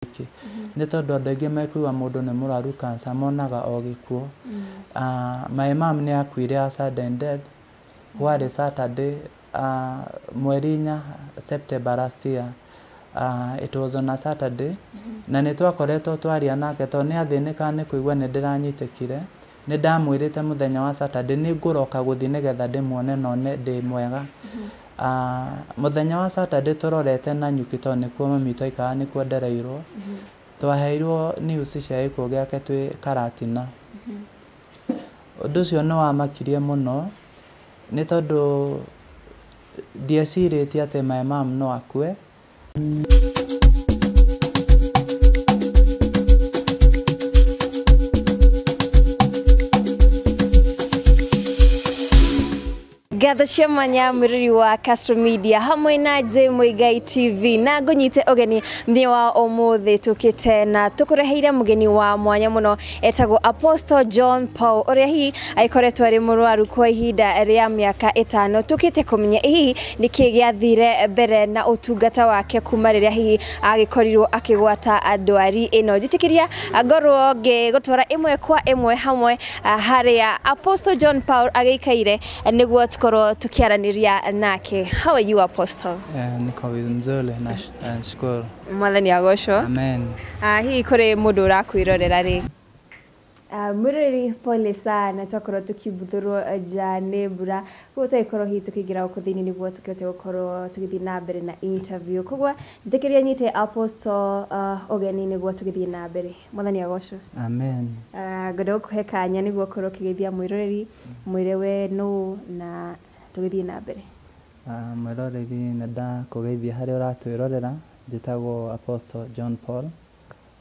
Nĩkĩ? Nĩ tondũ andũ aingĩ mekũigua mũndũ nĩ mũrwaru cancer monaga o gĩkuũ. My mom nĩ akuire a sudden death, kwarĩ Saturday mweri 4 September last year. It was on a Saturday, na nĩ twakoretwo twaria nake tondũ nĩ athĩnĩkaga nĩ kũigua nĩ ndĩranyitĩkire. Nĩ ndamwĩrĩte mũthenya wa Saturday nĩ ngũroka gũthiĩ nĩgetha ndĩmuone none ndĩ mwega. Mũthenya wa Saturday tũrorete Nanyuki tondũ nĩkuo mami witũ aikaraga, nĩkuo ndereirwo. Twaheirwo news cia gĩkuũ gĩake twĩ Karatina. Ũndũ ũcio nĩ wamakirie mũno nĩ tondũ ndiecirĩtie atĩ my mom no akue. Ngatho cia mwanya mwĩrori wa Castro Media hamwe na J Muigai TV, na ngũnyite ũgeni mũthenya wa ũmũthĩ. Tũkĩte na tũkũreheire mũgeni wa mwanya mũno etagwo Apostle John Paul, ũrĩa hihi agĩkoretwo arĩ mũrwaru kwa ihinda rĩa mĩaka 5. Tũkĩte kũmenya hihi nĩkĩ gĩathire mbere na ũtungata wake kuma rĩrĩa hihi agĩkorirwo akĩgwata ndwari ĩno. Njĩtĩkĩria ngorwo ngĩgũtwara ĩmwe kwa ĩmwe hamwe harĩa Apostle John Paul agĩikaire nĩguo tukorwo tukiaranĩria nake. How are you, Apostle? Niko vizuri, nashukuru. Mwathani agocwo. Amen. Hihi kũrĩ mũndũ ũrakwĩrorera rĩ? Mwĩroreri, pole sana, twakorwo tũkĩbuthũrwo nja nĩ mbura, koguo tũgĩkorwo hihi tũkĩingĩra gũkũ thĩinĩ nĩguo tũkĩhote gũkorwo tũgĩthiĩ na mbere na interview. Koguo njĩtĩkĩria nyite Apostle ũgeni nĩguo tũgĩthiĩ na mbere. Mwathani agocwo. Amen. Ngwenda gũkũhe kanya nĩguo ũkorwo ũkĩgeithia mwĩroreri, mwĩre we nũ na tũgĩthiĩ na mbere. Mwĩroreri, nĩ ndakũgeithia harĩa ũratwĩrorera. Njĩtagwo Apostle John Paul,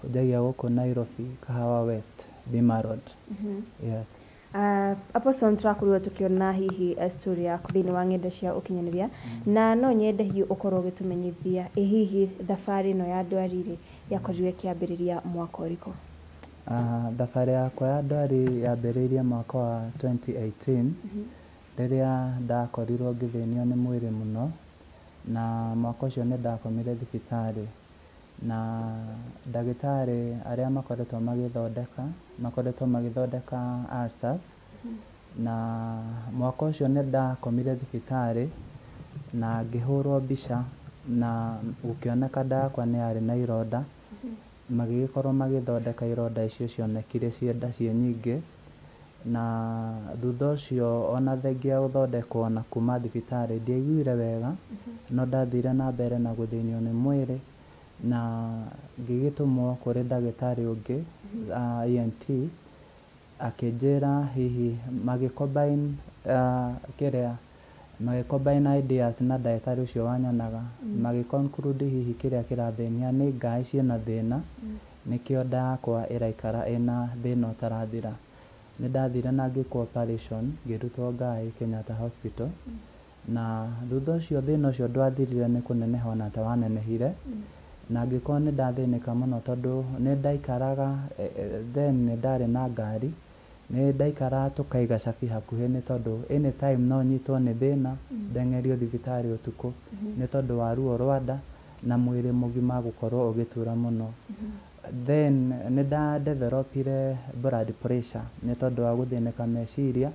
hunjagia gũkũ Nairobi, Kahawa West, Bima Road. Yes. Apostle, nĩ tũrakorirwo tũkĩona hihi story yaku thĩinĩ wa ng'enda cia ũkinyanĩria, na no nyende hihi ũkorwo ũgĩtũmenyithia ĩ hihi thabarĩ ĩno ya ndwari rĩ yakorirwo ĩkĩambĩrĩria mwaka ũrĩkũ? Thabarĩ yakwa ya ndwari yambĩrĩirie mwaka wa 2018, rĩrĩa ndakorirwo ngĩthĩnio nĩ mwĩrĩ mũno, na mwaka ũcio nĩ ndakomire thibitarĩ, na ndagĩtarĩ arĩa makoretwo magĩthondeka makoretwo magĩthondeka ulcers. Na mwaka ũcio nĩ ndakomire thibitarĩ na ngĩhũrwo mbica, na gũkĩoneka nda yakwa nĩ yarĩ na ironda. Magĩgĩkorwo magĩthondeka ironda icio cionekire ciĩ nda ciĩ nyingĩ, na thutha ũcio ona thengia gũthondekwo na kuma thibitarĩ ndiaiguire wega, no ndathire na mbere na gũthĩnio nĩ mwĩrĩ, na ngĩgĩtũmwo kũrĩ ndagĩtarĩ ũngĩ ENT, akĩnjĩra hihi magĩ combine kĩrĩa magĩ combine ideas na ndagĩtarĩ ũcio wanyonaga, magĩ conclude hihi kĩrĩa kĩrathĩnia nĩ ngaĩ ciĩna thĩna, nĩkĩo nda yakwa ĩraikara ĩna thĩna ũtarathira. Nĩ ndathire na ngĩkwo operation, ngĩrutwo ngaĩ Kenyatta Hospital, na thutha ũcio thĩna ũcio ndwathirire, nĩ kũneneha ona ta wanenehire, na ngĩkorwo nĩ ndathĩnĩka mũno tondũ nĩ ndaikaraga, then nĩ ndarĩ na ngari, nĩ ndaikaraga tũkaiga cabi hakuhĩ, nĩ tondũ anytime no nyitwo nĩ thĩna ndeng'erio thibitarĩ ũtukũ, nĩ tondũ wa ruo rwa nda na mwĩrĩ mũgima gũkorwo ũgĩtura mũno. Then nĩ nda developire blood pressure nĩ tondũ wa gũthĩnĩka meciria,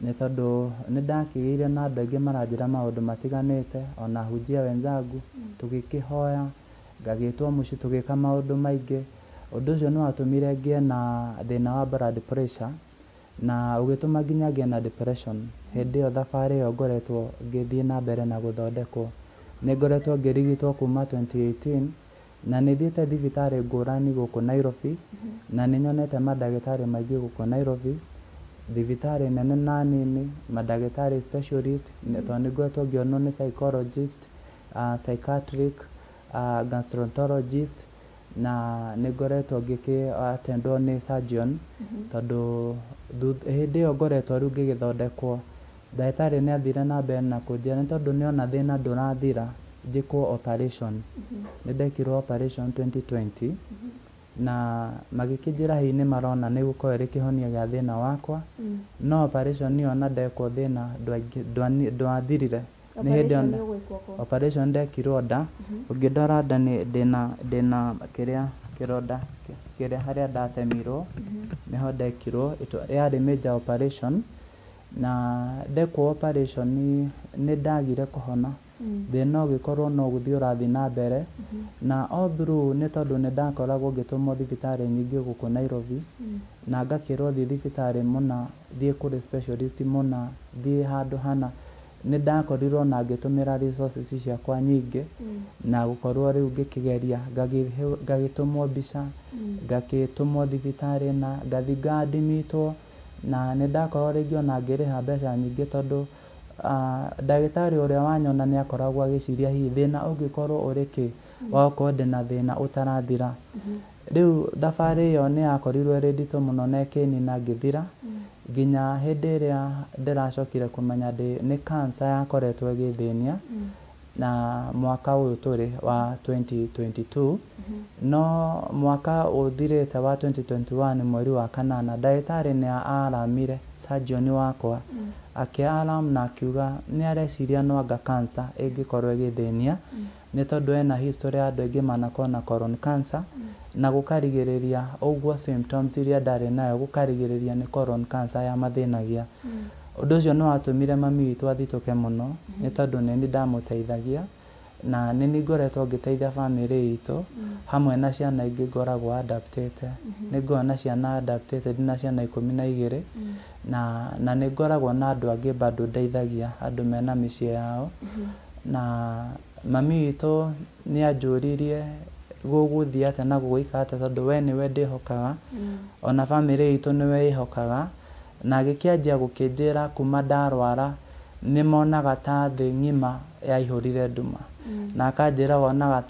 nĩ tondũ nĩ ndakĩgĩire na andũ aingĩ maranjĩra maũndũ matiganĩte, ona hunjia wenzangu, tũgĩkĩhoya, ngagĩtwo mũciĩ, tũgĩka maũndũ maingĩ. Ũndũ ũcio nĩ watũmire ngĩe na thĩna wa blood pressure na ũgĩtũma nginya ngĩe na depression. Hĩndĩ ĩyo thabarĩ ĩyo ngoretwo ngĩthiĩ na mbere na gũthondekwo, nĩ ngoretwo ngĩrigitwo kuma 2018, na nĩ thiĩte thibitarĩ ngũrani gũkũ Nairobi, na nĩ nyonete mandagĩtarĩ maingĩ gũkũ Nairobi, thibitarĩ nene na nini, mandagĩtarĩ specialist, tondũ nĩ ngoretwo ngĩonwo nĩ psychologist, psychiatric, gastroenterologist, na nĩ ngoretwo ngĩkĩ attendwo nĩ surgeon, tondũ hĩndĩ ĩyo ngoretwo rĩu ngĩgĩthondekwo, ndagĩtarĩ nĩ athire na mbere na kũnjĩra nĩ tondũ nĩona thĩna ndũrathira, njĩkwo operation. Nĩ ndekirwo operation 2020, na magĩkĩnjĩra hihi nĩ marona nĩ gũkorwo ĩrĩ kĩhonia gĩa thĩna wakwa, no operation ĩyo ona ndekwo thĩna ndwathirire. Nĩ hĩndĩ Operation ũgwĩkwo kũ? Operation ndekirwo nda. Ũngĩndora nda nĩ ndĩna kĩrĩa kĩronda kĩrĩa harĩa ndatemirwo nĩho ndekirwo. Yarĩ major operation, na ndekwo operation nĩ ndagire kũhona. Thĩna ũgĩkorwo no gũthiĩ ũrathiĩ na mbere, na all through nĩ tondũ nĩ ndakoragwo ngĩtũmwo thibitarĩ nyingĩ gũkũ Nairobi, na ngakĩrwo thiĩ thibitarĩ mũna, thiĩ kũrĩ specialist mũna, thiĩ handũ hana. Nĩ ndakorirwo na ngĩtũmĩra resources ciakwa nyingĩ na gũkorwo rĩu ngĩkĩgeria, ngagĩtũmwo mbica, ngagĩtũmwo thibitarĩ na ngathiĩ ngaadimitwo, na nĩ ndakorwo rĩngĩ ona ngĩrĩha mbeca nyingĩ tondũ ndagĩtarĩ ũrĩa wanyona nĩ akoragwo agĩciria hihi thĩna ũngĩkorwo ũrĩ kĩ wa gũkorwo ndĩna thĩna ũtarathira. Rĩu thabarĩ ĩyo nĩ yakorirwo ĩrĩ nditũ mũno na ĩkĩnina ngĩthira, nginya hĩndĩ ĩrĩa ndĩracokire kũmenya nĩ cancer yakoretwo ĩgĩthĩnia na mwaka ũyũ tũrĩ wa 2022. No mwaka ũthirĩte wa 2021 mweri wa kanana, ndagĩtarĩ nĩ aramire surgeon wakwa, akĩ-alarm na akiuga nĩ areciria no anga cancer ĩngĩkorwo ĩgĩthĩnia, nĩ tondũ ena history ya andũ aingĩ manakorwo na colon cancer, na gũkarigĩrĩria ũguo symptoms iria ndarĩ nayo gũkarigĩrĩria nĩ colon cancer yamathĩnagia. Ũndũ ũcio nĩ watũmire mami witũ athitũke mũno, nĩ tondũ nĩ niĩ ndamũteithagia na nĩ niĩ ngoretwo ngĩteithia bamĩrĩ itũ hamwe na ciana ingĩ ngoragwo adaptĩte. Nĩ ngoragwo na ciana adaptĩte, ndĩna ciana 12, na nĩ ngoragwo na andũ angĩ bado ndeithagia, andũ mena mĩciĩ yao. Na mami witũ nĩ anjũririe gũgũthiĩ atĩa na gũgũikara atĩa, tondũ we nĩwe ndĩhokaga, ona bamĩrĩ itũ nĩwe ĩhokaga. Na agĩkĩanjia gũkĩnjĩra kuma ndarwara nĩ monaga ta thĩ ng'ima yaihũrire nduma, na akanjĩra wonaga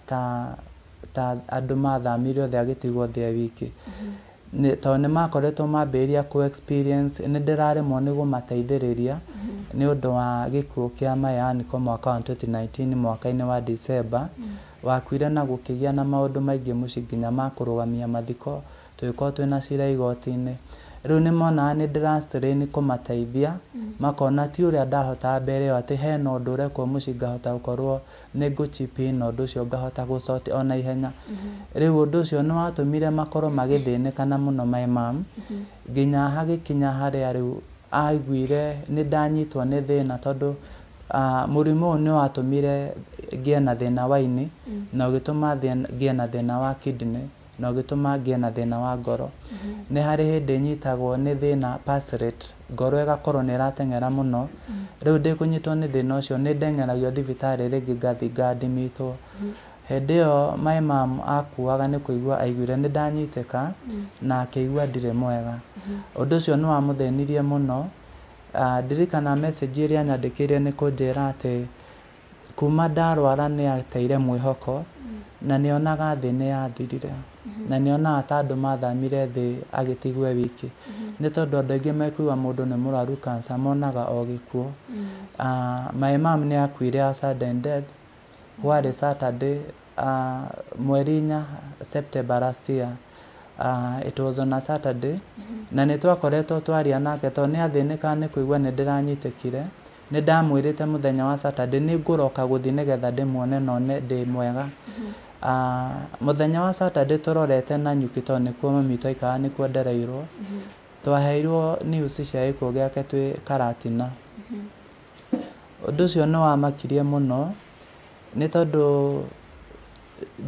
ta andũ mathamire othe agĩtigwo thĩ e wiki, tondũ nĩ makoretwo mambĩrĩria kũ experience nĩ ndĩraremwo nĩ kũmateithĩrĩria nĩ ũndũ wa gĩkuũ kĩa my uncle mwaka wa 2019, mwaka-inĩ wa December wakuire, na gũkĩgĩa na maũndũ maingĩ mũciĩ nginya ma kũrũgamia mathiko, tũgĩkorwo twĩna cira igoti-inĩ. Rĩu nĩ monaga nĩ ndĩra strain kũmateithia, makona ti ũrĩa ndahotaga mbere ĩyo, atĩ hena ũndũ ũrekwo mũciĩ ngahota gũkorwo nĩ ngũ chip in na ũndũ ũcio ngahota gũ sort ona ihenya. Rĩu ũndũ ũcio nĩ watũmire makorwo magĩthĩnĩka na mũno my mom, nginya hagĩkinya harĩa rĩu aiguire nĩ ndanyitwo nĩ thĩna, tondũ mũrimũ ũyũ nĩ watũmire ngĩe na thĩna wa ini, na ũgĩtũma ngĩe na thĩna wa kidney, na ũgĩtũma ngĩe na thĩna wa ngoro. Nĩ harĩ hĩndĩ nyitagwo nĩ thĩna pulse rate, ngoro ĩgakorwo nĩ ĩrateng'era mũno. Rĩu ndĩkũnyitwo nĩ thĩna ũcio nĩ ndeng'eragio thibitarĩ rĩngĩ ngathiĩ ngaadimitwo. Hĩndĩ ĩyo my mom akuaga nĩ kũigua aiguire nĩ ndanyitĩka na akĩigua ndirĩ mwega. Ũndũ ũcio nĩ wamũthĩnirie mũno. Ndirikana message ĩrĩa anyandĩkĩire nĩ kũnjĩra atĩ kuma ndarwara nĩ ateire mwĩhoko, na nĩ onaga thĩ nĩ yathirire, na nĩ onaga ta andũ mathamire thĩ agĩtigwo e wiki, nĩ tondũ andũ aingĩ mekũigua mũndũ nĩ mũrwaru cancer monaga o gĩkuũ. My mom nĩ akuire a sudden death, warĩ Saturday, mweri 4 September last year. It was on a Saturday, na nĩ twakoretwo twaria nake tondũ nĩ athĩnĩkaga nĩ kũigua nĩ ndĩranyitĩkire. Nĩ ndamwĩrĩte mũthenya wa Saturday nĩ ngũroka gũthiĩ nĩgetha ndĩmuone none ndĩ mwega. Mũthenya wa Saturday tũrorete Nanyuki, tondũ nĩkuo mami witũ aikaraga, nĩkuo ndereirwo, twaheirwo news cia gĩkuũ gĩake twĩ Karatina. Ũndũ ũcio nĩ wamakirie mũno, nĩ tondũ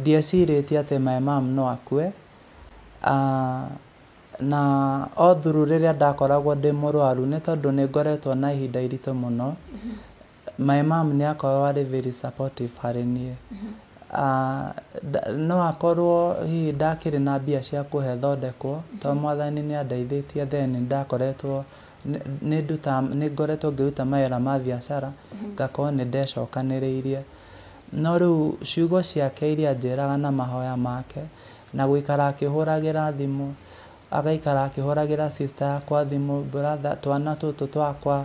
ndiecirĩtie atĩ my mom no akue. Na all through rĩrĩa ndakoragwo ndĩ mũrwaru, nĩ tondũ nĩ ngoretwo na ihinda iritũ mũno, my mom nĩ akoragwo arĩ very supportive harĩ niĩ. No akorwo hihi ndakĩrĩ na mbia cia kũhe thondekwo, tondũ Mwathani nĩ andeithĩtie, then nĩ ndakoretwo nĩ ndutaga, nĩ ngoretwo ngĩruta mawĩra ma biacara, ngakorwo nĩ ndecokanĩrĩirie. No rĩu ciugo ciake iria anjĩraga na mahoya make na gũikara akĩhũragĩra thimũ, agaikara akĩhũragĩra sister yakwa thimũ, brother, twana tũtũ twakwa,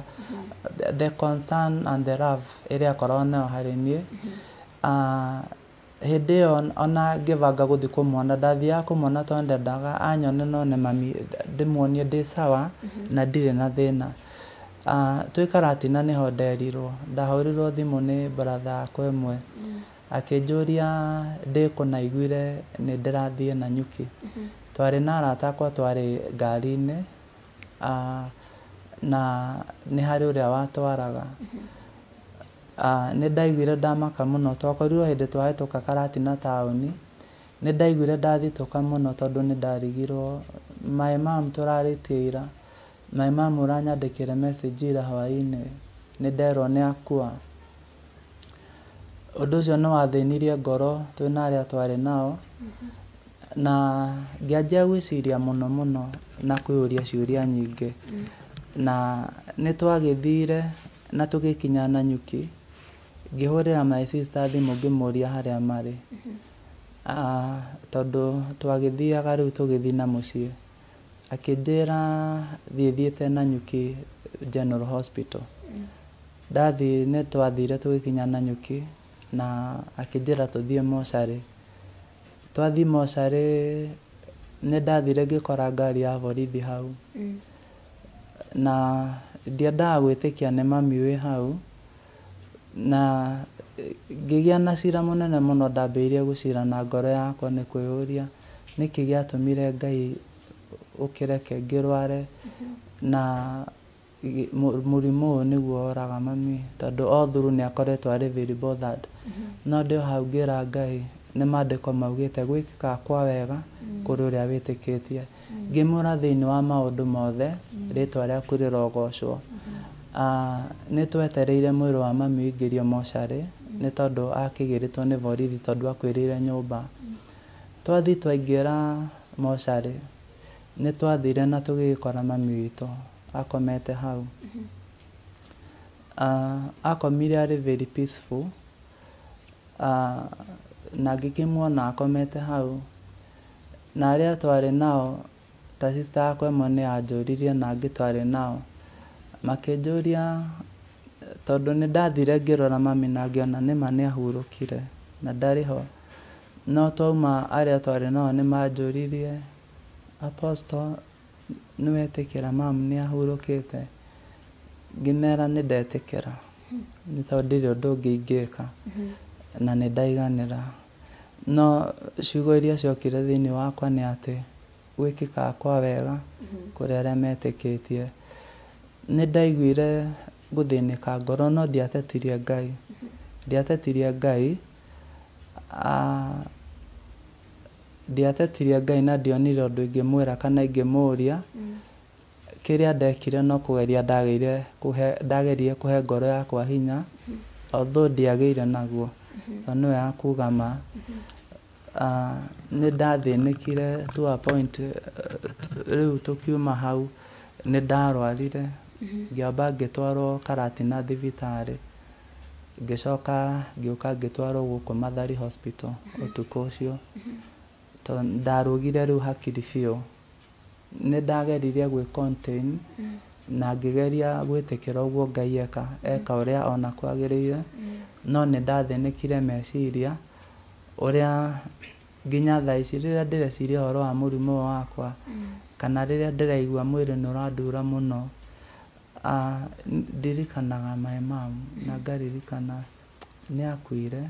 the concern and the love ĩrĩa akoragwo nayo harĩ niĩ. Hĩndĩ ĩyo ona ngĩbanga gũthiĩ kũmuona, ndathiaga kũmuona tondũ ndendaga anyone none mami, ndĩmuonie ndĩ sawa na ndirĩ na thĩna. Twĩ Karatina nĩho nderirwo, ndahũrirwo thimũ nĩ brother yakwa ĩmwe akĩnjũria ndĩ kũ na aiguire nĩ ndĩrathiĩ Nanyuki. Twarĩ na arata akwa twarĩ ngari-inĩ na nĩ harĩ ũrĩa watwaraga. Nĩ ndaiguire ndamaka mũno, twakorirwo hĩndĩ twahĩtũka Karatina taũni, nĩ ndaiguire ndathitũka mũno tondũ nĩ ndarigirwo my mom tũrarĩtie ira, my mom ũranyandĩkĩire message ira hwaĩ-inĩ, nĩ nderwo nĩ akua. Ũndũ ũcio nĩ wathĩnirie ngoro twĩna arĩa twarĩ nao, na ngĩanjia gwĩciria mũno mũno na kwĩyũria ciũria nyingĩ. Na nĩ twagĩthire na tũgĩkinya Nanyuki, ngĩhũrĩra my sister thimũ ngĩmũria harĩa marĩ. Tondũ twagĩthiaga rĩu tũgĩthiĩ na mũciĩ. Akĩnjĩra thiĩ thiĩte Nanyuki General Hospital. Ndathiĩ nĩ twathire tũgĩkinya Nanyuki na akĩnjĩra tũthiĩ mocarĩ. Twathiĩ mocarĩ nĩ ndathire ngĩkora ngari ya borithi hau. Na ndiendaga gwĩtĩkia nĩ mami wĩ hau, na ngĩgĩa na cira mũnene mũno ndambĩrĩirie gũcira na ngoro yakwa nĩ kwĩyũria nĩkĩ gĩatũmire Ngai ũkĩreke ngĩrware na mũrimũ ũyũ nĩguo woraga mami, tondũ all through nĩ akoretwo arĩ very bothered. No ndĩ o hau ngĩra Ngai nĩ maandĩko maugĩte gwĩkĩkaga kwa wega kũrĩ ũrĩa wĩtĩkĩtie. Ngĩmwĩra thĩinĩ wa maũndũ mothe rĩtwa rĩaku rĩrogocwo. Nĩ twetereire mwĩrĩ wa mami ũingĩrio mocarĩ nĩ tondũ akĩgĩrĩtwo nĩ borithi tondũ akuĩrĩire nyũmba. Twathiĩ twaingĩra mocarĩ nĩ twathire na tũgĩgĩkora mami witũ akomete hau. Akomire arĩ very peaceful, na ngĩkĩmuona akomete hau, na arĩa twarĩ nao ta sister yakwa ĩmwe nĩ anjũririe na angĩ twarĩ nao makĩnjũria tondũ nĩ ndathire ngĩrora mami na ngĩona nĩma nĩ ahurũkire na ndarĩ ho. No twauma arĩa twarĩ nao nĩ manjũririe, Apostle, nĩ wetĩkĩra mam nĩ ahurũkĩte? Ngĩmera nĩ ndetĩkĩra nĩ tondũ ndirĩ ũndũ ũngĩ ingĩka na nĩ ndaiganĩra. No ciugo iria ciokire thĩinĩ wakwa nĩ atĩ gwĩkĩkaga kwa wega kũrĩ arĩa metĩkĩtie. Nĩ ndaiguire gũthĩnĩka ngoro no ndiatetirie Ngai. Ndiatetirie Ngai, ndiatetirie Ngai na ndionire ũndũ ingĩmwĩra kana ingĩmũria. Kĩrĩa ndekire no kũgeria ndageririe kũhe ngoro yakwa hinya, although ndiagĩire naguo tondũ nĩwe ya kuga ma. Nĩ ndathĩnĩkire to a point, rĩu tũkiuma hau nĩ ndarwarire, ngĩamba ngĩtwarwo Karatina thibitarĩ, ngĩcoka ngĩũka ngĩtwarwo gũkũ Mathari Hospital ũtukũ ũcio, tondũ ndarũgire rĩu hakiri biũ. Nĩ ndageririe gwĩ contain na ngĩgeria gwĩtĩkĩra ũguo Ngai eka eka ũrĩa ona kwagĩrĩire, no nĩ ndathĩnĩkire meciria ũrĩa nginya thaa ici rĩrĩa ndĩreciria ũhoro wa mũrimũ ũyũ wakwa kana rĩrĩa ndĩraigua mwĩrĩ nĩ ũrandura mũno, ndirikanaga my mom na ngaririkana nĩ akuire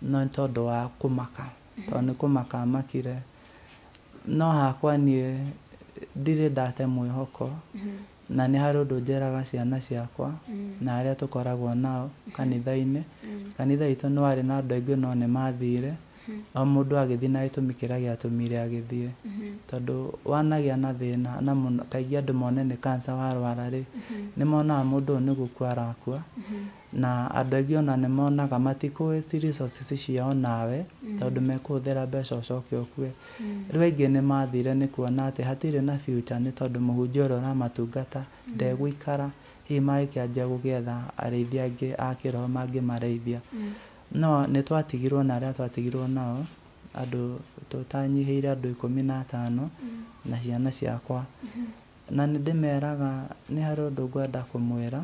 no nĩ tondũ wa kũmaka, tondũ nĩ kũmaka amakire. No hakwa niĩ ndirĩ ndate mwĩhoko, na nĩ harĩ ũndũ njĩraga ciana ciakwa na arĩa tũkoragwo nao kanitha-inĩ. Kanitha witũ nĩ warĩ na andũ aingĩ no nĩ mathire, o mũndũ agĩthiĩ na gĩtũmi kĩrĩa gĩatũmire agĩthiĩ. Tondũ wanagĩa na thĩna na mũno kaingĩ andũ mone nĩ cancer warwara rĩ, nĩ monaga mũndũ ũyũ nĩ gũkua arakua, na andũ aingĩ ona nĩ monaga matikũ waste resources ciao nawe tondũ mekũhũthĩra mbeca ũcoke ũkue. Rĩu aingĩ nĩ mathire nĩ kuona atĩ hatirĩ na future nĩ tondũ mũhunjia ũrĩa ũramatungata ndegũikara, hihi magĩkĩanjia gũgĩetha arĩithia angĩ a kĩroho mangĩmarĩithia. No nĩ twatigirwo na arĩa twatigirwo nao andũ tũtanyihĩire andũ 15 na ciana ciakwa. Na nĩ ndĩmeraga nĩ harĩ ũndũ ngwenda kũmwĩra.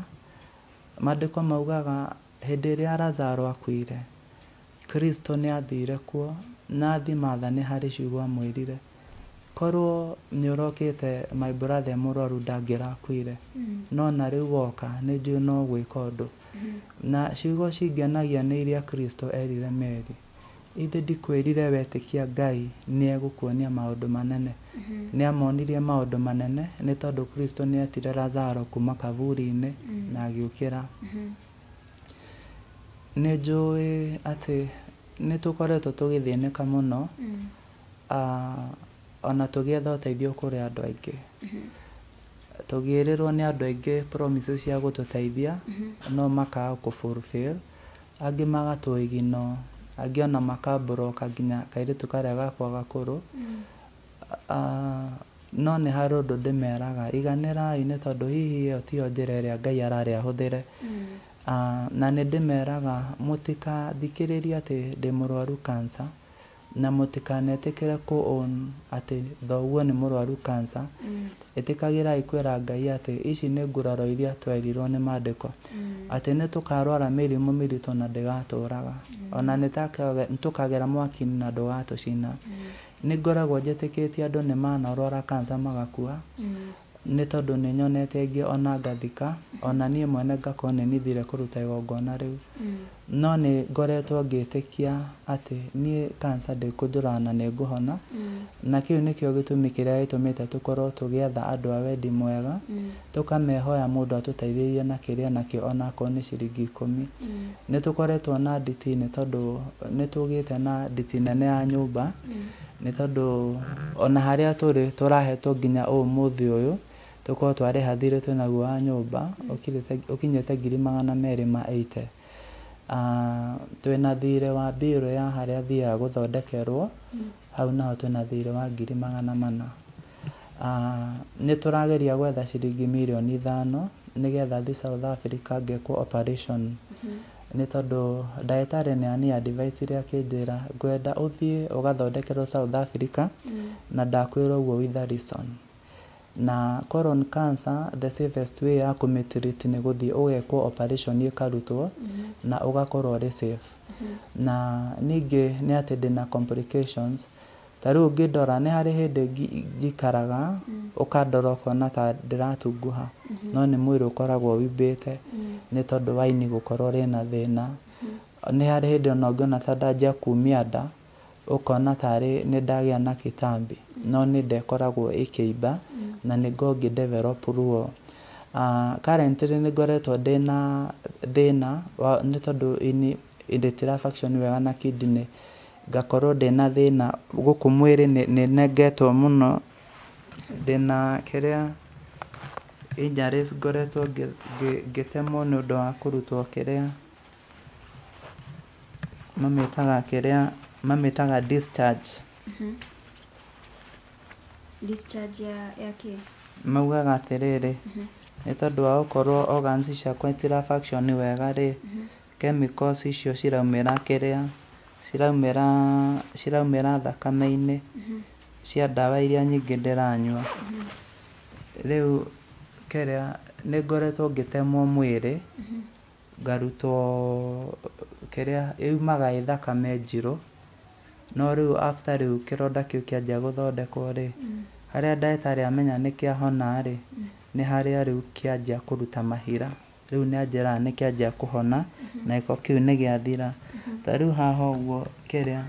Maandĩko maugaga hĩndĩ ĩrĩa Lazaro akuire, Kristo nĩ athire kuo na athiĩ Martha nĩ harĩ ciugo amwĩrire. Korwo nĩ ũrokĩte my brother mũrwaru ndangĩrakuire, no na rĩu woka nĩ njũĩ no gwĩka ũndũ. Na ciugo cingenagia nĩ iria Kristo erire Mary, ithe ndikwĩrire wetĩkia Ngai nĩ egũkuonia maũndũ manene. Nĩ amonirie maũndũ manene nĩ tondũ Kristo nĩ etire Lazaro kuma kaburi-inĩ na agĩũkĩra. Nĩ njũĩ atĩ nĩ tũkoretwo tũgĩthĩnĩka mũno, ona tũgĩetha ũteithio kũrĩ andũ aingĩ. Tũgĩĩrĩrwo nĩ andũ aingĩ promises cia gũtũteithia, no makaga kũ fulfill. Angĩ magatũ ignore, angĩ ona makambũroka nginya kairĩtu karĩa gakwa gakũrũ. No nĩ harĩ ũndũ ndĩmeraga, iganĩrai nĩ tondũ hihi ĩyo tiyo njĩra ĩrĩa Ngai ararĩ ahũthĩre. Na nĩ ndĩmeraga mũtikathikĩrĩrie atĩ ndĩ mũrwaru cancer, na mũtikanetĩkĩre kũ own atĩ thoguo nĩ mũrwaru cancer. Ĩtĩkagĩrai kwĩra Ngai atĩ ici nĩ nguraro iria twerirwo nĩ mandĩko, atĩ nĩ tũkarwara mĩrimũ mĩritũ na ndĩgatũraga, ona nĩ tũkagera mwaki-inĩ na ndũgatũcina. Nĩ ngoragwo njĩtĩkĩtie andũ nĩ manarwara cancer magakua, nĩ tondũ nĩ nyonete aingĩ ona ngathika, ona niĩ mwene ngakorwo nĩ nithire kũruta igongona rĩu. No nĩ ngoretwo ngĩtĩkia atĩ niĩ cancer ndĩkũnjũraga na nĩ ngũhona, na kĩu nĩkĩo gĩtũmi kĩrĩa gĩtũmĩte tũkorwo tũgĩetha andũ a wendi mwega, tũkamehoya mũndũ atũteithĩrĩrie na kĩrĩa nakĩo onakorwo nĩ ciringi 10. Nĩ tũkoretwo na nditi nĩ tondũ nĩ tũgĩte na nditi nene ya nyũmba, nĩ tondũ ona harĩa tũrĩ tũrahetwo nginya ũmũthĩ ũyũ tũkorwo twarĩha thirĩ twĩnaguo wa nyũmba ũkinyĩte 280,000. Twĩna thirĩ wa bill ya harĩa thiaga gũthondekerwo, hau naho twĩna thirĩ wa 400,000. Nĩ tũrageria gwetha ciringi 5 mirioni nĩgetha thiĩ South Africa ngekwo operation, nĩ tondũ ndagĩtarĩ nĩ ani advice akĩnjĩra ngwenda ũthiĩ ũgathondekerwo South Africa, na ndakwĩra ũguo with a reason. Na colon cancer, the safest way ya kũmĩtreat nĩ gũthiĩ ũgekwo operation ĩkarutwo na ũgakorwo ũrĩ safe. Na ningĩ nĩ atĩ ndĩna complications, ta rĩu ũngĩndora nĩ harĩ hĩndĩ njikaraga ũkandora ũkona ta ndĩratunguha, no nĩ mwĩrĩ ũkoragwo ũimbĩte nĩ tondũ wa ini gũkorwo rĩna thĩna. Nĩ harĩ hĩndĩ ona ũngĩona ta ndanjia kumia nda, ũkona tarĩ nĩ ndagĩa na kĩtambi, no nĩ nda ĩkoragwo ĩkĩimba na nĩ ngoragwo ngĩ develop ruo. Currently nĩ ngoretwo ndĩna thĩna nĩ tondũ ini rĩtira function wega na kidney, ngakorwo ndĩna thĩna gũkũ mwĩrĩ, nĩ nengetwo mũno, ndĩna kĩrĩa injuries, ngoretwo ngĩtemwo nĩ ũndũ wa kũrutwo kĩrĩa mamĩtaga, kĩrĩa mamĩtaga discharge. Discharge ya kĩ? Maugaga atĩrĩrĩ, nĩ tondũ wa gũkorwo organs ciakwa itira function wega rĩ, chemicals icio ciraumĩra, kĩrĩa ciraumĩra thakame-inĩ cia ndawa iria nyingĩ ndĩranyua. Rĩu kĩrĩa nĩ ngoretwo ngĩtemwo mwĩrĩ, ngarutwo kĩrĩa yumaga ĩ thakame njirũ, no rĩu after rĩu kĩronda kĩu kĩanjia gũthondekwo rĩ, harĩa ndagĩtarĩ amenya nĩ kĩahona rĩ, nĩ harĩa rĩu kĩanjia kũruta mahira. Rĩu nĩ anjĩraga nĩ kĩanjia kũhona na gĩko kĩu nĩ gĩathira. Ta rĩu haha ũguo kĩrĩa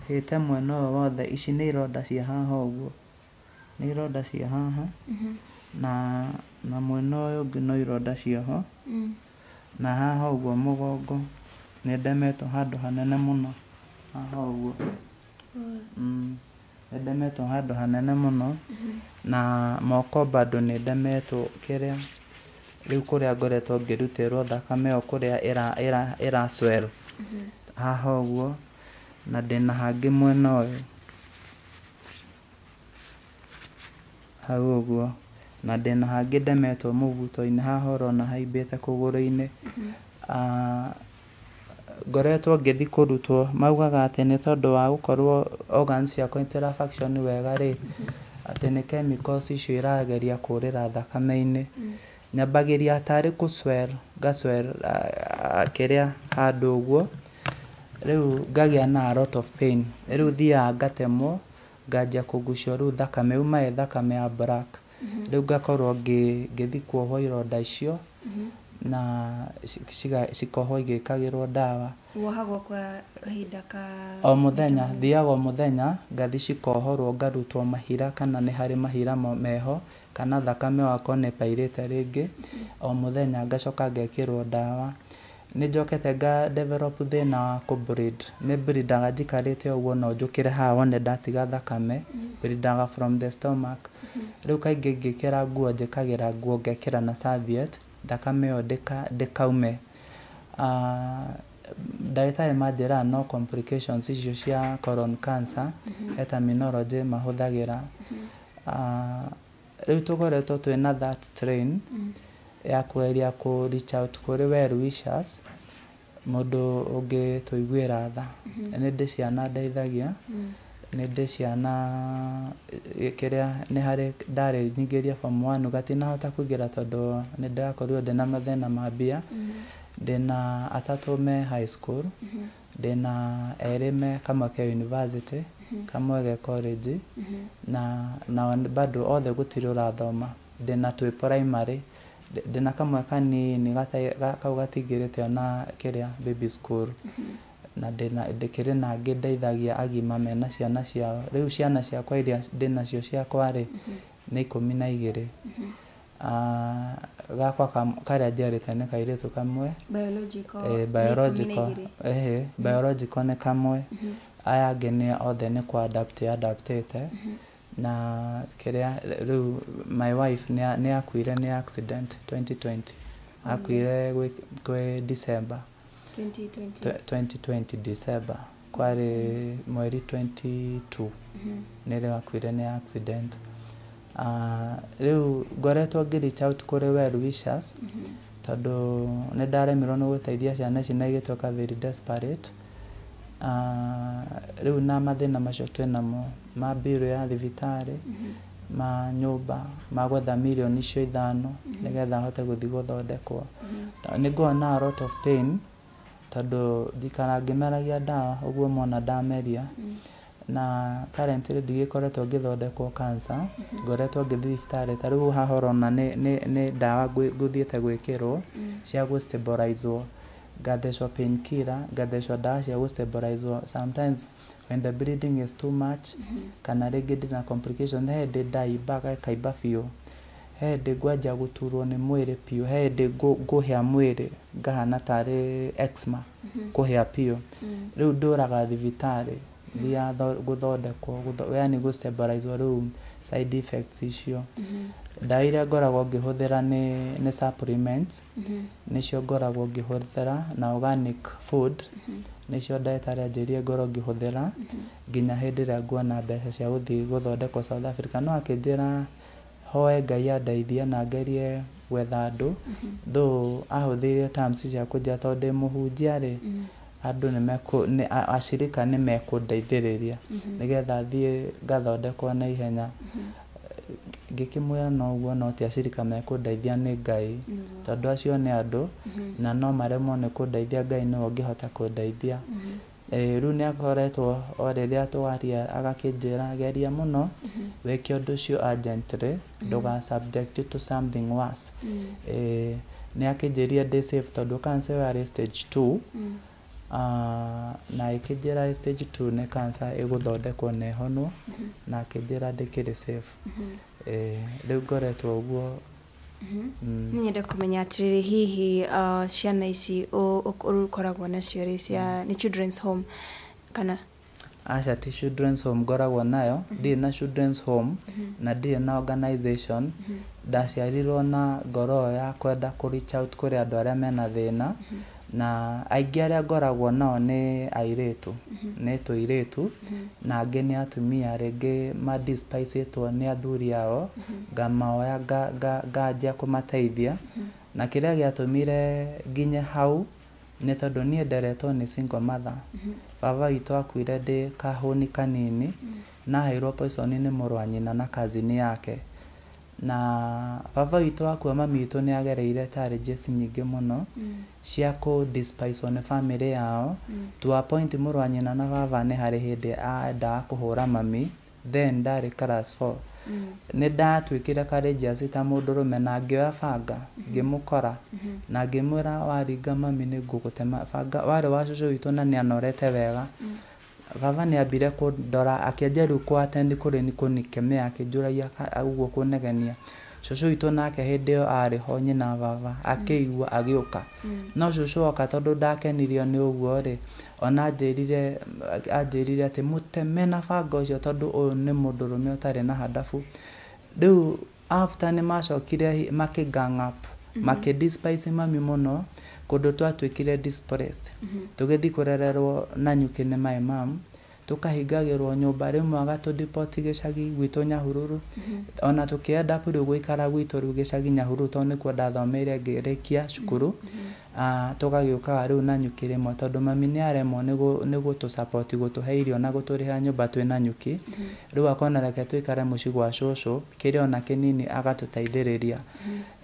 hĩte mwena ũyũ wothe, ici nĩ ironda cia haha ũguo, nĩ ironda cia haha, na mwena ũyũ ũngĩ no ironda ciaho, na haha ũguo mũgongo nĩ ndemetwo handũ hanene mũno haha ũguo. Nĩ ndemetwo handũ hanene mũno, na moko bado nĩ ndemetwo kĩrĩa rĩu kũrĩa ngoretwo ngĩrutĩrwo thakame o kũrĩa ĩra swell haha ũguo, na ndĩna hangĩ mwena ũyũ hau ũguo, na ndĩna hangĩ ndemetwo mũbuto-inĩ haha ũrona haimbĩte kũgũrũ-inĩ. Ngoretwo ngĩthiĩ kũrutwo, maugaga atĩ nĩ tondũ wa gũkorwo organs ciakwa itira function wega rĩ, atĩ nĩ chemicals icio irageria kũrĩra thakame-inĩ. Nyambagĩria tarĩ kũ swell, nga swell kĩrĩa handũ ũguo, rĩu ngagĩa na a lot of pain. Rĩu thiaga ngatemwo. Nganjia kũgucio rĩu thakame, uma ĩ thakame ya black. Rĩu ngakorwo ngĩthiĩ kuohwo ironda icio na cikohwo igĩkagĩrwo ndawa. Wohagwo kwa kahinda ka O mũthenya, thiaga o mũthenya, ngathi cikohorwo, ngarutwo mahira kana nĩ harĩ mahira meho, kana thakame wakorwo nĩ ĩpairĩte rĩngĩ, o mũthenya ngacoka ngekĩrwo ndawa. Nĩ njokete nga develop thĩna wa kũ bleed. Nĩ bleedaga njikarĩte ũguo, no njũkĩre haha wone ndatiga thakame, bleedaga from the stomach. Rĩu kaingĩ ngĩkĩra nguo, njĩkagĩra nguo ngekĩra na serviette, thakame ĩyo ndĩkaume. Ndagĩtarĩ manjĩraga no complications icio cia colon cancer, he terminology mahũthagĩra. Rĩu tũkoretwo twĩna that train ya kũgeria kũ reach out kũrĩ well wishers, mũndũ ũngĩtũiguĩra tha. Nĩ ndĩ ciana ndeithagia, nĩ ndĩ ciana kĩrĩa nĩ harĩ ndarĩ nyingĩria form one, gatinahota kũingĩra tondũ nĩ ndakorirwo ndĩna mathĩna ma mbia. Ndĩna atatũ me high school, ndĩna erĩ me, kamwe ke university, kamwe ge college, na nao bado othe gũtirĩ ũrathoma. Ndĩna twĩ primary, ndĩna kamwe kanini kau gatingĩrĩte ona kĩrĩa baby school, na ndĩna ndĩkĩrĩ na angĩ ndeithagia agima mena ciana ciao. Rĩu ciana ciakwa iria ndĩnacio ciakwa rĩ, nĩ 12. Gakwa karĩa njiarĩte nĩ kairĩtu kamwe. Biological? Eh, nĩ biological. 12? Ĩhĩ, biological nĩ kamwe. Aya angĩ nĩ othe nĩ kũ adapt adaptĩte. Na kĩrĩa rĩu my wife nĩ akuire nĩ accident 2020, akuire gwĩ December. 2020? 2020 December, kwarĩ mweri 22 nĩrĩo akuire nĩ accident. Rĩu ngoretwo ngĩ reach out kũrĩ well wishers tondũ nĩ ndaremirwo nĩ gũteithia ciana ici na igĩtuĩka very desperate. Rĩu na mathĩna macio twĩnamo ma bill ya thibitarĩ, ma nyũmba, ma gwetha mirioni icio 5 nĩgetha hote gũthiĩ gũthondekwo. Nĩ ngoragwo na a lot of pain tondũ ndikara ngĩmeragia ndawa ũguo mona ndameria. Na currently ndigĩkoretwo ngĩthondekwo cancer, ngoretwo ngĩthiĩ thibitarĩ. Ta rĩu haha ũrona nĩ ndawa ngũthiĩte gwĩkĩrwo cia gũ stabilizwo, ngathecwo painkiller, ngathecwo ndawa cia gũ stabilizwo. Sometimes when the bleeding is too much kana rĩngĩ ndĩna complication, he hĩndĩ ndaimbaga ĩkaimba biũ, he hĩndĩ ngwanjia gũturwo nĩ mwĩrĩ biũ, he hĩndĩ ngũhĩa mwĩrĩ ngahana tarĩ eczema, kũhĩa biũ. Rĩu ndũraga thibitarĩ, thiaga gũthondekwo, yani gũ stabilizwo rĩu side effects icio. Ndawa iria ngoragwo ngĩhũthĩra nĩ supplements, nĩcio ngoragwo ngĩhũthĩra, na organic food nĩcio ndagĩtarĩ anjĩrire ngorwo ngĩhũthĩra nginya hĩndĩ ĩrĩa nguona mbeca cia gũthiĩ gũthondekwo South Africa. No akĩnjĩra hoe Ngai andeithie na ngerie gwetha andũ, though ahũthĩrire terms cia kũnjĩra tondũ ndĩ mũhunjia rĩ, andũ nĩ acirika nĩ mekũndeithĩrĩria nĩgetha thiĩ ngathondekwo na ihenya. Ngĩkĩmwĩra no ũguo, no ti acirika mekũndeithia, nĩ Ngai, tondũ acio nĩ andũ na no maremwo nĩ kũndeithia, Ngai nĩwe ũngĩhota kũndeithia. Rĩu nĩ akoretwo o rĩrĩa twaria agakĩnjĩra geria mũno wĩke ũndũ ũcio urgently, ndũga subject to something worse. Nĩ akĩnjĩrire ndĩ safe tondũ cancer ĩyo yarĩ stage 2, na ĩkĩnjĩra stage 2 nĩ cancer ĩgũthondekwo na ĩhonwo, na akĩnjĩra ndĩkĩrĩ safe. Rĩu ngoretwo ũguo. Nĩ nyende kũmenya atĩrĩrĩ, hihi ciana ici ũkoragwo nacio rĩ, cia nĩ children's home kana? Aca, ti children's home ngoragwo nayo, ndirĩ na children's home na ndirĩ na organization. Ndaciarirwo na ngoro ĩyo ya kwenda kũ reach out kũrĩ andũ arĩa mena thĩna, na aingĩ arĩa ngoragwo nao nĩ airĩtu, nĩ tũirĩtu, na angĩ nĩ atumia rĩngĩ ma despise-ĩtwo nĩ athuri ao, ngamaoya nganjia kũmateithia. Na kĩrĩa gĩatũmire nginye hau nĩ tondũ niĩ nderetwo nĩ single mother. Baba witũ akuire ndĩ kahũni kanini, na aheirwo poison nĩ mũrũ wa nyina na cousin yake. Na baba witũ akua, mami witũ nĩ agereire challenges nyingĩ mũno cia kũ despise nĩ family yao, to a point mũrũ wa nyina na baba nĩ harĩ hĩndĩ endaga kũhũra mami. Then ndarĩ class 4. Nĩ ndatuĩkire courageous ta mũndũrũme na ngĩoya banga, ngĩmũkora na ngĩmwĩra, "Waringa mami nĩ ngũgũtema." Banga warĩ wa cũcũ witũ na nĩ anorete wega. Baba nĩ ambire kũndora, akĩanjia rĩu kũ attend kũrĩ kũnikemea, akĩnjũragia ũguo kũnegenia. Cũcũ witũ nake hĩndĩ ĩyo arĩ ho, nyina baba, akĩigua agĩũka. No cũcũ oka, tondũ ndakenirio nĩ ũguo rĩ, ona anjĩrire atĩ mũteme na banga ũcio, tondũ ũyũ nĩ mũndũrũme ũtarĩ na handabu. Rĩu after nĩ macokire makĩ gang up, makĩ despise mami mũno, kũndũ twatuĩkire displaced, tũgĩthiĩ kũrererwo Nanyuki nĩ my mom, tũkahingagĩrwo nyũmba, rĩmwe agatũdeport gĩcagi gwitũ Nyahururu. Ona tũkĩ-end up rĩu gũikara gwitũ rĩu gĩcagi Nyahururu, tondũ nĩkuo ndathomeire ngĩrĩkia cukuru. Tũgagĩũkaga rĩu Nanyuki rĩmwe, tondũ mami nĩ aremwo nĩ gũtũ support, gũtũhe irio na gũtũrĩhĩra nyũmba twĩ Nanyuki. Rĩu akona reke tũikare mũciĩ gwa cũcũ, kĩrĩa ona kĩnini agatũteithĩrĩria.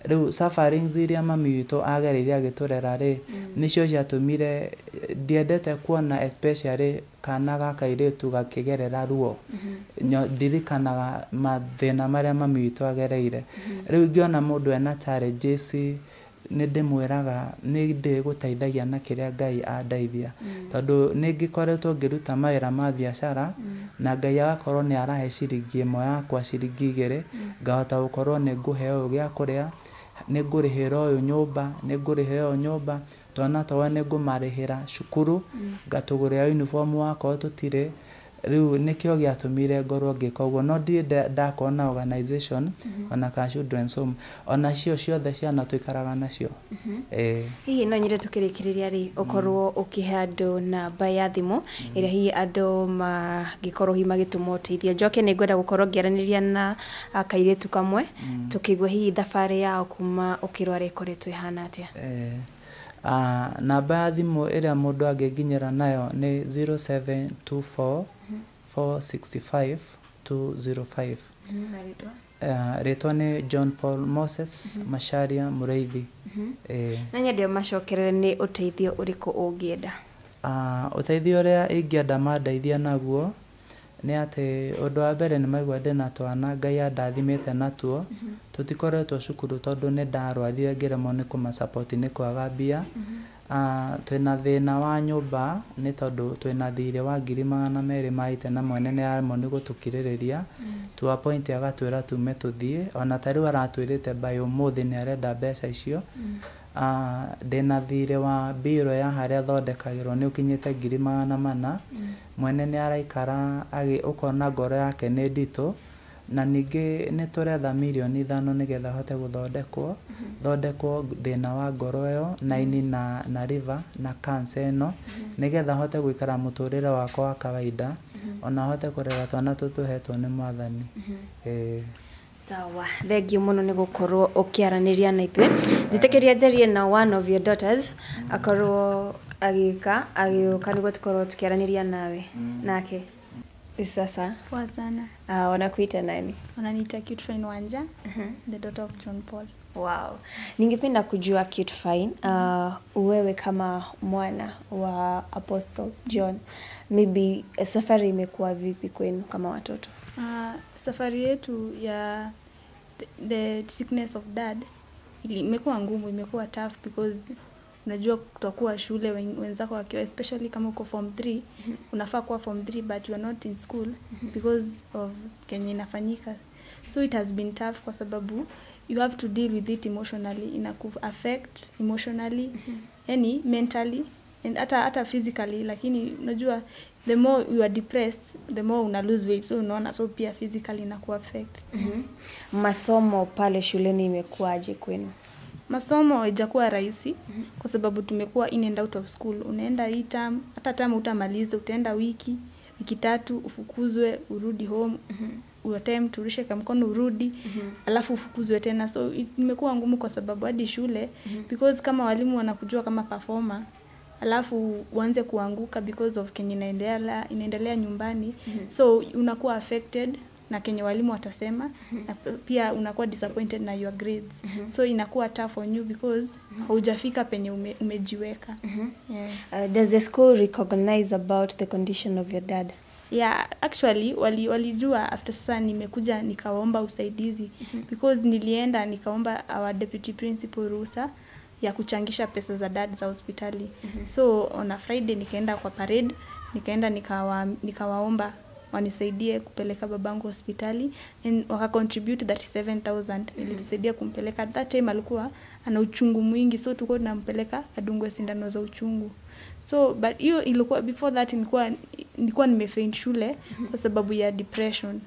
Rĩu sufferings iria mami witũ agereire agĩtũrera rĩ, nĩcio ciatũmire ndiendete kuona especially kana ga kairĩtu gakĩgerera ruo. Ndirikanaga mathĩna marĩa mami witũ agereire. Rĩu ingĩona mũndũ ena challenges, nĩ ndĩmwĩraga nĩ ndĩgũteithagia na kĩrĩa Ngai andeithia, tondũ nĩ ngĩkoretwo ngĩruta mawĩra ma biacara na Ngai agakorwo nĩ arahe ciringi ĩmwe yakwa, ciringi igĩrĩ, ngahota gũkorwo nĩ ngũhe ũyũ gĩa kũrĩa, nĩ ngũrĩhĩra ũyũ nyũmba, nĩ ngũrĩhĩra ũyũ nyũmba, twana twao nĩ ngũmarĩhĩra cukuru, ngatũgũrĩra uniform wakorwo tũtirĩ. Rĩu nĩkĩo gĩatũmire ngorwo ngĩka ũguo, no ndirĩ ndakorwo na organization ona kana children's home, ona cio ciothe ciana tũikaraga nacio. Ĩĩ. Hihi no nyende tũkĩrĩkĩrĩria rĩ, ũkorwo ũkĩhe andũ namba ya thimũ ĩrĩa hihi andũ mangĩkorwo hihi magĩtũma ũteithio. Njoke nĩ ngwenda gũkorwo ngĩaranĩria na kairĩtu kamwe, tũkĩigua hihi thabarĩ yao kuma ũkĩrwara ĩkoretwo ĩhana atĩa. Namba ya thimũ ĩrĩa mũndũ angĩnginyĩra nayo nĩ 0724 465 205. Rĩtwa nĩ John Paul Moses Macharia Mũrĩithi. Na nyende macokerere nĩ ũteithio ũrĩkũ ũngĩenda. Ũteithio ũrĩa ingĩenda mandeithie naguo nĩ atĩ, ũndũ wa mbere, nĩ maigua ndĩna twana Ngai andathimĩte natuo, tũtikoretwo cukuru tondũ nĩ ndarwarire ngĩremwo nĩ kũma support nĩ kwaga mbia. Twĩna thĩna wa nyũmba nĩ tondũ twĩna thirĩ wa 280,000 na mwene nĩ aremwo nĩ gũtũkirĩrĩria to a point agatwĩra tume tũthiĩ. Ona ta rĩu aratwĩrĩte by ũmũthĩ nĩ arenda mbeca icio. Ndĩna thirĩ wa mbirũ ya harĩa thondekagĩrwo nĩ ũkinyĩte 400,000. Mwene nĩ araikara ũkona ngoro yake nĩ nditũ. Na ningĩ nĩ tũretha 5 mirioni nĩgetha hote gũthondekwo thondekwo thĩna wa ngoro ĩyo na ini na liver na cancer ĩno, nĩgetha hote gũikara mũtũrĩre wakwa wa kawaida, ona hote kũrera twana tũtũ hetwo nĩ Mwathani. Ĩĩ. Sawa, thank you mũno nĩ gũkorwo ũkĩaranĩria na ithuĩ. Njĩtĩkĩria njarie na one of your daughters, akorwo agĩũka nĩguo tũkorwo tũkĩaranĩria nawe nake. Sasa. Poa sana. Wanakuita nani? Wananiita Cute Fine Wanja, the daughter of John Paul. Wow. Ningependa kujua, Cute Fine, wewe kama mwana wa Apostle John, maybe safari imekuwa vipi kwenu kama watoto? Safari yetu ya the sickness of dad imekuwa ngumu, imekuwa tough because unajua kutakuwa shule wenzako wakiwa, especially kama uko form 3, unafaa kuwa form 3 but you are not in school because of kenye inafanyika. So it has been tough kwa sababu you have to deal with it emotionally, inaku affect emotionally, yani mentally and hata physically. Lakini unajua the more you are depressed, the more una lose weight, so unaona, so pia physically inaku affect. Masomo pale shuleni imekuwaje kwenu? Masomo haijakuwa rahisi kwa sababu tumekuwa in and out of school. Unaenda hii term, hata term utamaliza, utaenda wiki 3, ufukuzwe, urudi home, uattempt, urushe kamkono urudi, alafu ufukuzwe tena. So imekuwa ngumu kwa sababu hadi shule, because kama walimu wanakujua kama performer, alafu uanze kuanguka because of kenye inaendelea nyumbani. So unakuwa affected na kenye walimu watasema, na pia unakuwa disappointed na your grades. So inakuwa tough on you because haujafika penye umejiweka. Yes. Does the school recognize about the condition of your dad? Yeah, actually walijua after sasa nimekuja nikawaomba usaidizi, because nilienda nikaomba our deputy principal ruhusa ya kuchangisha pesa za dad za hospitali. So on a Friday nikaenda kwa parade, nikaenda nikawaomba wanisaidie kupeleka babangu hospitali, and waka contribute 37,000. Ilitusaidia kumpeleka. At that time alikuwa ana uchungu mwingi, so tulikuwa tunampeleka adungwe sindano za uchungu. So but hiyo ilikuwa before that, nilikuwa nimefaint shule kwa sababu ya depression.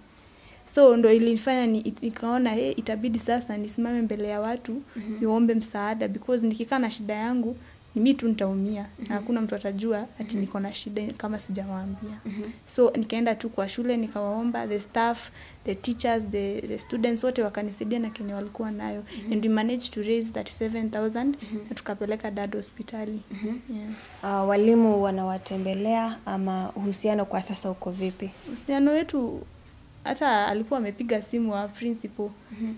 So ndo ilinifanya nikaona hey, itabidi sasa nisimame mbele ya watu niombe msaada, because nikikaa na shida yangu ni mimi tu nitaumia, na hakuna mtu atajua ati niko na shida kama sijawaambia. So nikaenda tu kwa shule nikawaomba, the staff, the teachers, the students wote wakanisaidia na kenye walikuwa nayo, and we managed to raise 37,000 na tukapeleka dad hospitali. Yeah. Walimu wanawatembelea ama uhusiano kwa sasa uko vipi? Uhusiano wetu, hata alikuwa amepiga simu wa principal.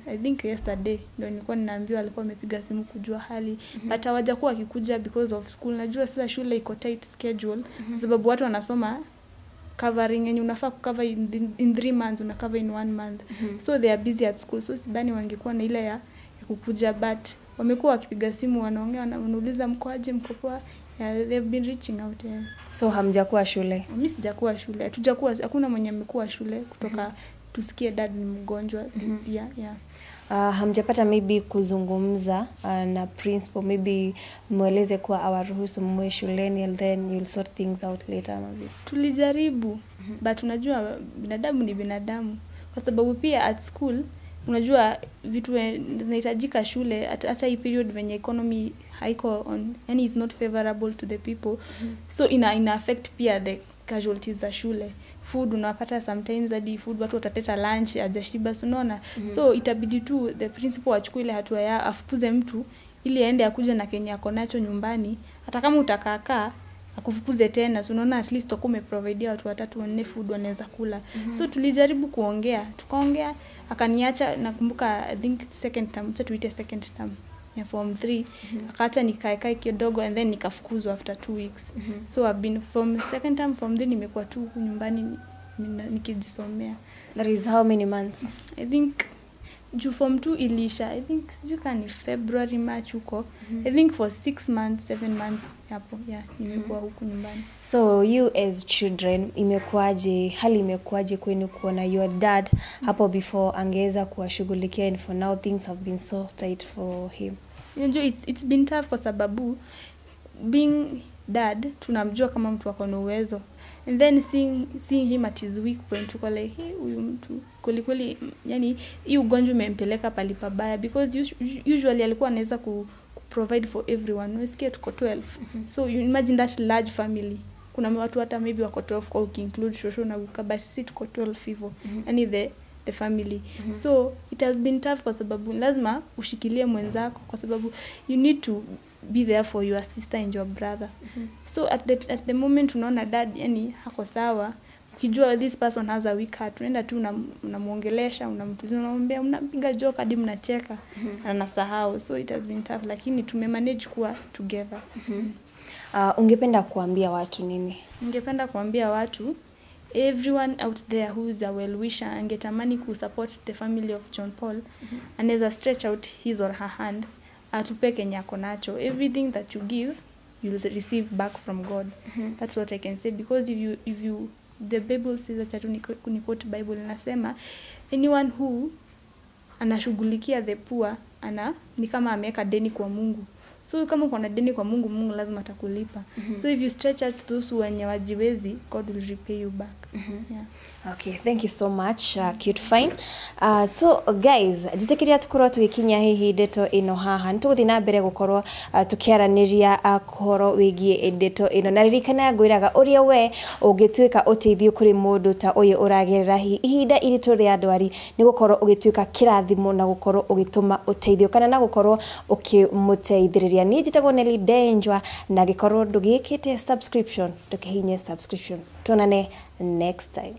I think yesterday ndio nilikuwa ninaambiwa alikuwa amepiga simu kujua hali. But hawajakuwa akikuja because of school. Najua sasa shule iko tight schedule, kwa sababu watu wanasoma covering yenye unafaa kucover in 3 months una cover in 1 month. So they are busy at school. So sidhani wangekuwa na ile ya kukuja, but wamekuwa wakipiga simu, wanaongea, wanauliza mko aje, mko poa. Yeah, they've been reaching out. Yeah. So hamjakuwa shule? Mimi sijakuwa shule. Hatujakuwa, hakuna mwenye amekuwa shule kutoka tusikie dad ni mgonjwa this year. Yeah. Hamjapata maybe kuzungumza na principal, maybe mweleze kuwa awaruhusu mwe shuleni and then you'll sort things out later maybe? Tulijaribu, but unajua binadamu ni binadamu. Kwa sababu pia at school unajua vitu zinahitajika shule, hata hii period venye economy haiko on, yani is not favorable to the people. So ina affect pia the casualties za shule. Food unapata sometimes hadi food watu watateta lunch hajashiba, so unaona. So itabidi tu the principal achukue ile hatua ya afukuze mtu ili aende akuje na kenye ako nacho nyumbani, hata kama utakaakaa akufukuze tena, so unaona at least utakuwa umeprovidea watu 3 4 food wanaweza kula. So tulijaribu kuongea, tukaongea, akaniacha. Nakumbuka I think second term, acha tuite second term ya form 3, akaacha nikae kidogo and then nikafukuzwa after 2 weeks. So I've been from second term, from then nimekuwa tu nyumbani nikijisomea. That is how many months? I think juu form 2 ilisha, I think sijui kama ni February, March huko. I think for 6 months, 7 months hapo, yeah, nimekuwa huku nyumbani. So you as children, imekuaje, hali imekuaje kwenu kuona your dad hapo before angeweza kuwashughulikia, and for now things have been so tight for him? Unajua it's been tough kwa sababu being dad tunamjua kama mtu ako na uwezo, and then seeing him at his weak point tuko like hey, huyu mtu kweli kweli, yani hii ugonjwa umempeleka pali pabaya, because usually alikuwa anaweza ku provide for everyone. Unasikia tuko 12. So you imagine that large family, kuna watu hata maybe wako 12 kwa ukiinclude shosho na ukaba, sisi tuko 12 hivyo, yani the family. So it has been tough kwa sababu lazima ushikilie mwenzako, kwa sababu you need to be there for your sister and your brother. So at the moment unaona dad yani hako sawa, ukijua this person has a weak heart, unaenda tu unamuongelesha, unamtuliza, unamwambia, unampiga joke hadi mnacheka, anasahau. So it has been tough, lakini tumemanage kuwa together. Ungependa kuambia watu nini? Ningependa kuambia watu, everyone out there who is a well-wisher angetamani kusupport the family of John Paul, anaweza stretch out his or her hand, atupe kenye ako nacho. Everything that you give, you'll receive back from God. That's what I can say, because if you the Bible says, acha tu ni quote Bible inasema anyone who anashughulikia the poor ni kama ameweka deni kwa Mungu. So kama uko na deni kwa Mungu, Mungu lazima atakulipa. So if you stretch out those wenye wajiwezi, God will repay you back. Yeah. Okay, thank you so much, Cute Fine. So guys, njitikiria tukorwo tugikinya hihi ndeto ino haha nituguthii na mbere gukorwo tukiaraniria uhoro wigie ndeto ino, na ririkana ngwiraga uria we ungituika uteithio kuri mundu ta uyu uragerera ihinda iritu ria ndwari ni gukorwo ugituika kirathimo na gukorwo ugituma uteithio kana na gukorwo ukimuteithiriria. Ni njitagwo Nelly Denjwa, na gikorwo ndugikite subscription ndukihinye subscription. Tuonane next time.